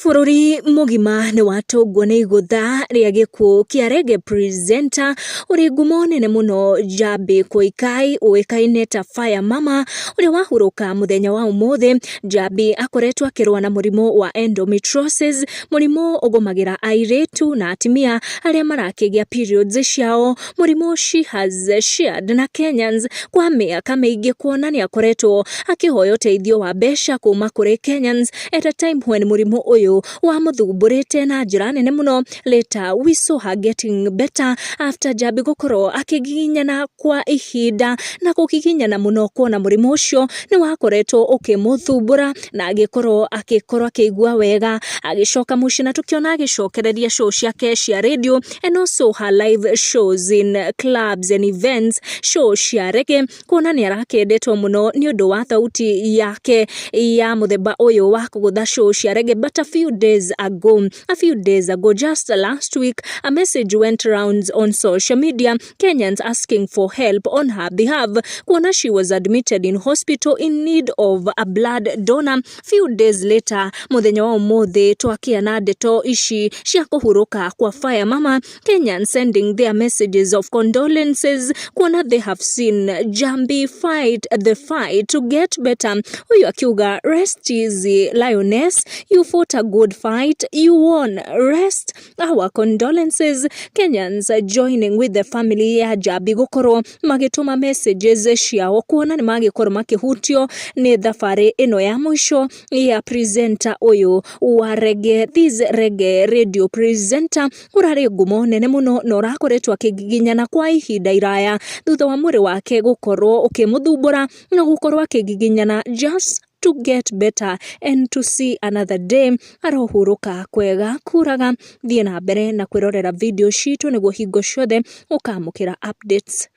Bũrũri mũgima nĩ watũngwo nĩ igũtha rĩa gĩkuũ kĩa reggae presenter ũrĩ ngumo nene mũno Njambi Koikai ũĩkaine ta Fire Mama ũrĩa wahurũka mũthenya wa ũmũthĩ. Njambi akoretwo akĩrũa na mũrimũ wa endometriosis, mũrimũ ũgũmagĩra airĩtu na atumia arĩa marakĩgĩa periods ciao, mũrimũ she has shared na Kenyans kwa mĩaka mĩingĩ kuona nĩ akoretwo akĩhoya ũteithio wa mbeca kuma kũrĩ Kenyans at a time when mũrimũ ũyũ wamũthumbũrĩte na njĩra nene mũno. Later we saw her getting better after Njambi gũkorwo akĩgiginyana kwa ihinda na kũgiginyana mũno kuona mũrimũ ũcio nĩ wakoretwo ũkĩmũthumbũra na agĩkorwo agĩkorwo akĩigua wega, agĩcoka mũciĩ na tũkĩona agĩcokereria show ciake cia radio and also her live shows in clubs and events, show cia reggae, kuona nĩ arakĩendetwo mũno nĩ ũndũ wa thauti yake ya mũthemba ũyũ wa kũgũtha show cia reggae. But a few days ago, just last week, a message went rounds on social media, Kenyans asking for help on her behalf kuona she was admitted in hospital in need of a blood donor. Few days later, mũthenya wa ũmũthĩ, twakĩa na ndeto ici cia kũhurũka kwa Fire Mama, Kenyans sending their messages of condolences kuona they have seen Njambi fight the fight to get better. Huyu akiuga, "Rest easy, lioness, you fought a good fight, you won, rest. Our condolences." Kenyans joining with the family ya Njambi gũkorwo magĩtũma messages ciao kuona nĩ magĩkorwo makĩhutio nĩ thabarĩ ĩno ya mũico ya presenter ũyũ wa reggae, this reggae radio presenter ũrarĩ ngumo nene mũno na ũrakoretwo akĩgiginyana kwa ihinda iraya thutha wa mwĩrĩ wake gũkorwo ũkĩmũthumbũra na gũkorwo akĩgiginyana just to get better and to see another day. Arohurũka kwega kuraga. Thiĩ na mbere na kwĩrorera video citũ nĩguo hingo ciothe ũkamũkĩra updates.